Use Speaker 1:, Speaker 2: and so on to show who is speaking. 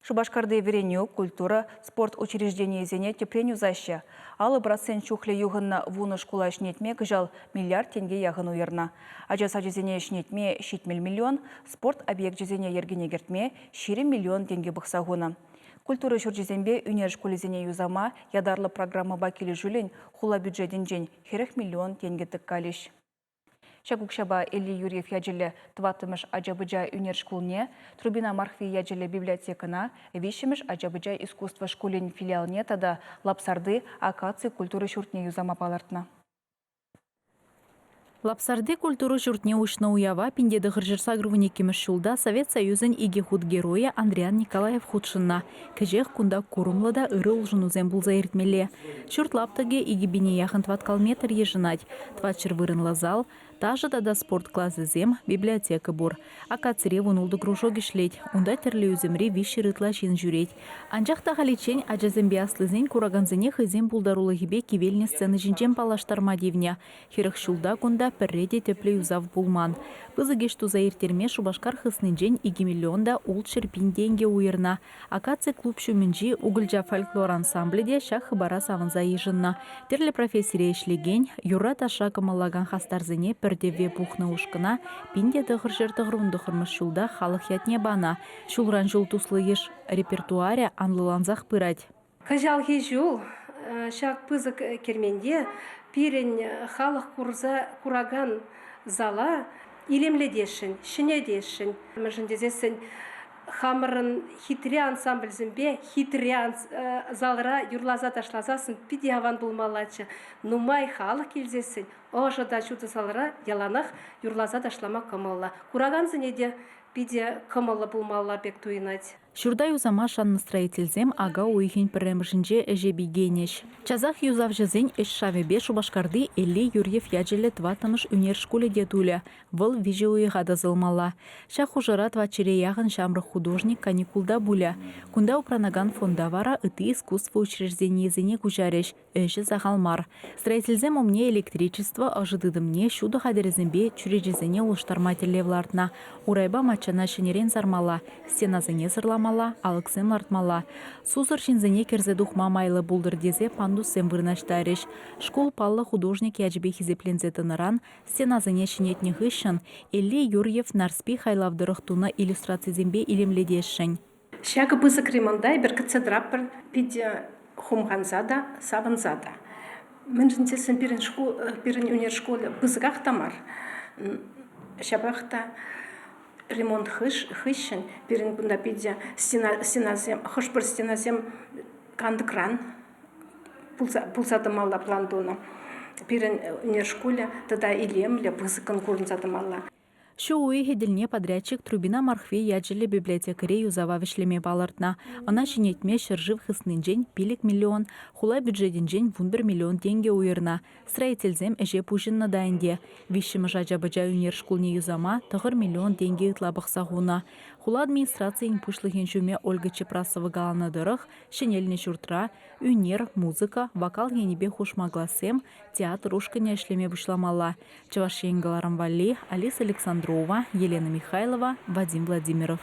Speaker 1: Шупашкарти вӗренӳ, культура, спорт учрежденийӗсене тӗпрен юсаҫҫӗ. 50 процент чухлӗ юхӑннӑ вунӑ шкула ҫӗнетме кӑҫал миллиард тенке яхӑн уйӑрнӑ. Ача сачӗсене ҫӗнетме 70 миллион, спорт объекчӗсене йӗркене кӗртме 20 миллион тенкӗ пӑхса хунӑ. Культура ҫурчӗсемпе ӳнер шкулӗсене юсама ятарлӑ программӑпа килӗшӳллӗн хула бюджетӗнчен 40 миллион тенкӗ тӑккалӗҫ. Ҫак укҫапа Элли Юрьев ячӗллӗ тӑваттӑмӗш ача-пӑча ӳнер шкулне, Трубина Мархви ячӗллӗ библиотекӑна, виҫҫӗмӗш ача-пӑча искусство шкулӗн филиалне тата Лапсарти акаци культура ҫуртне юсама палӑртнӑ.
Speaker 2: Лапсарти культура ҫуртне уҫнӑ уява 1982 ҫулта Совет Союзӗн икӗ хут геройӗ Андриян Николаев хутшӑннӑ. Кӗҫех кунта курӑмлӑ та ырӑ улшӑнусем пулса иртмелле. Ҫурт лаптӑкӗ 2000 яхӑн тӑваткал метр йышӑнать. Тӑватҫӗр вырӑнлӑ зал, ташӑ тата спорт класӗсем, библиотека пур. Акацире вунултӑ кружок ӗҫлет. Унта тӗрлӗ ӳсӗмри виҫҫӗр ытла ҫын ҫӳрет. Анчах та халиччен ачасемпе аслисен куракансене хӑйсен пултарулӑхӗпе кивелнӗ сцена ҫинчен паллаштарма тивнӗ. 40 ҫулта кунта пӗрре те тӗплӗ юсав пулман. Пысӑк ӗҫ туса ирттерме Шупашкар хыснинчен 2 миллион та 600 пин тенкӗ уйӑрнӑ. Акаци клуб ҫумӗнчи Укӑлча фольклор ансамблӗ те ҫак хыпара савӑнса йышӑннӑ. Тӗрлӗ профессире ӗҫлекен, юрра-ташша кӑмӑллакан хастарсене пӗр тӗвве пухнӑ ушкӑна 1999 ҫулта халӑх ятне панӑ. Ҫулран ҫул туслӑ йыш репертуарӗ анлӑлансах пырать.
Speaker 3: Кӑҫалхи ҫул ҫак пысӑк керменте пирӗн халӑх курса куракан зала илемлетесшӗн, ҫӗнетесшӗн. Мӗншӗн тесессӗн хамӑрӑн хитре ансамбльсемпе хитре залра юрласа ташласассӑн питӗ аван пулмаллаччӗ. Нумай халӑх килсессӗн ӑшӑ та ҫутӑ залра яланах юрласа ташлама кӑмӑллӑ. Куракансене те питӗ кӑмӑллӑ пулмалла пек туйӑнать.
Speaker 2: Ҫурта юсама шаннӑ строительсем ака уйӑхӗн пӗрремӗшӗнче ӗҫе пикенӗҫ. Часах юсавҫӑсен ӗҫ шавӗпе Шупашкарти Элли Юрьев ячӗллӗ тӑваттӑмӗш ӳнер шкулӗ те тулӗ. Вӑл виҫӗ уйӑха тӑсӑлмалла. Ҫак хушӑра тӑватҫӗре яхӑн ҫамрӑк художник каникулта пулӗ. Кунта упранакан фонда вара ытти искусство учрежденийӗсене куҫарӗҫ. Ӗҫӗ сахал мар. Строительсем умне электричество, ӑшӑ тытӑмне, ҫутӑ хатӗрӗсемпе чӳречесене улӑштарма тӗллев лартнӑ. Урайпа маччана ҫӗнӗрен сармалла, стенасене сӑрламалла, алӑксем лартмалла. Сусӑр ҫынсене кӗрсе тухма майлӑ пултӑр тесе пандуссем вырнаҫтарӗҫ. Шкул паллӑ художник ячӗпе хисепленсе тӑнӑран стенасене ҫӗнетнӗ хыҫҫӑн Элли Юрьев Нарспи хайлав тӑрӑх тунӑ иллюстрацисемпе илемлетесшӗн.
Speaker 3: Ҫакӑ пысӑк ремонта эпир кӗтсе тӑратпӑр. Питӗ хумханса та, савӑнса та. Мӗншӗн тесен пирӗн шкул, пирӗн ӳнер шкулӗ пысӑках та мар. Ҫапах та ремонт хыҫҫӑн пирӗн кунта питӗ стена, стенасем, хӑш-пӗр стенасем кантӑкран пулса, пулса тӑмалла план тунӑ. Пирӗн ӳнер шкулӗ тата илемлӗ, пысӑккӑн курӑнса тӑмалла.
Speaker 2: Ҫу уйӑхӗ тӗлне подрядчик Трубина Мархви ячӗллӗ библиотекӑри юсава вӗҫлеме палӑртнӑ. Ӑна ҫӗнетме ҫӗршыв хыснинчен 5 миллион, хула бюджетӗнчен 11 миллион тенкӗ уйӑрнӑ. Строительсем ӗҫе пуҫӑннӑ та ӗнтӗ. Виҫҫӗмӗш ача-пӑча ӳнер шкулне юсама 9 миллион тенкӗ ытла пӑхса хунӑ. Хула администрацийӗн пуҫлӑхӗн ҫумӗ Ольга Чепрасова каланӑ тӑрӑх, ҫӗнелнӗ ҫуртра ӳнер, музыка, вокал енӗпе хушма классем, театр ушкӑнӗ ӗҫлеме пуҫламалла. Чӑваш Ен кӑларӑм валли Алиса Александрова, Елена Михайлова, Вадим Владимиров.